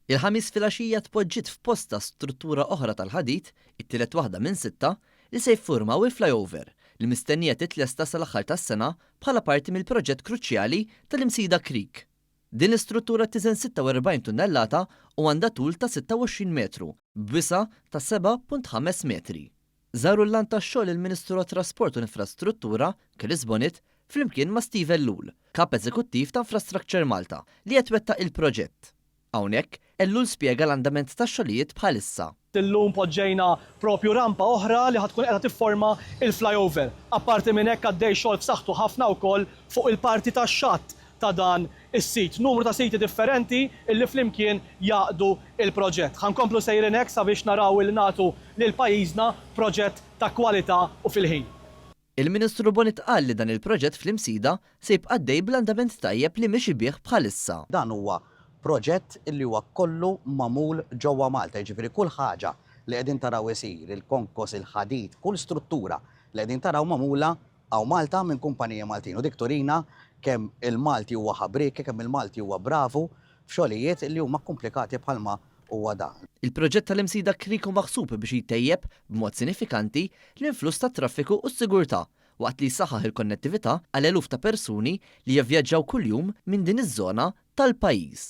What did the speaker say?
Il-Ħamis filgħaxija tpoġġiet f'postha struttura oħra tal-ħadid, it-tielet waħda minn sitta, li se jiffurmaw il-flyover, li mistennija titlesta sal-aħħar tas-sena bħala parti mill-proġett kruċjali tal-Imsida Creek. Din l-istruttura tiżen 46 tunnellata u għandha tul ta' 26 metru, b'wisa' ta' 7.5 metri. Żaru l-lant tax-xogħol il-Ministru għat-Trasport u l-Infrastruttura, Chris Bonett, flimkien ma' Steve Ellul, Kap Eżekuttiv ta' Infrastructure Malta, li qed twettaq il-proġett. Hawnhekk, Ellul spjega l-andament tax-xogħlijiet bħalissa. Illum poġġejna propju rampa oħra li ħa tkun qiegħda tifforma l-flyover. Apparti minn hekk għaddej xogħol b'saħħtu ħafna wkoll fuq il-parti tax-xatt ta' dan is-sit. Numru ta' siti differenti illi flimkien jgħaqqdu l-proġett. Ħa nkomplu sejrin hekk sabiex naraw illi nagħtu lil pajjiżna proġett ta' kwalità u fil-ħin. Il-Ministru Bonett qal li dan il-proġett fl-Imsida se jibqa' għaddej bl-andament tajjeb li miexi bih bħalissa. Dan huwa proġett li huwa kollu magħmul ġewwa Malta, jiġifieri kull ħaġa li qegħdin taraw isir, il-konkos, il-ħadid, kull struttura li qegħdin taraw magħmula hawn Malta minn kumpaniji Maltin u dik turina kemm il-Malti huwa ħabrieki, kemm il-Malti huwa bravu f'xogħlijiet li huma kkumplikati bħalma huwa dan. Il-proġett tal-Imsida Creek hu maħsub biex jtejjeb, b'mod sinifikanti, l-influss tat-traffiku u s-sigurtà, waqt li jsaħħaħ il-konnettività għal eluf ta' persuni li jivvjaġġaw kuljum minn din iż-żona tal-pajjiż.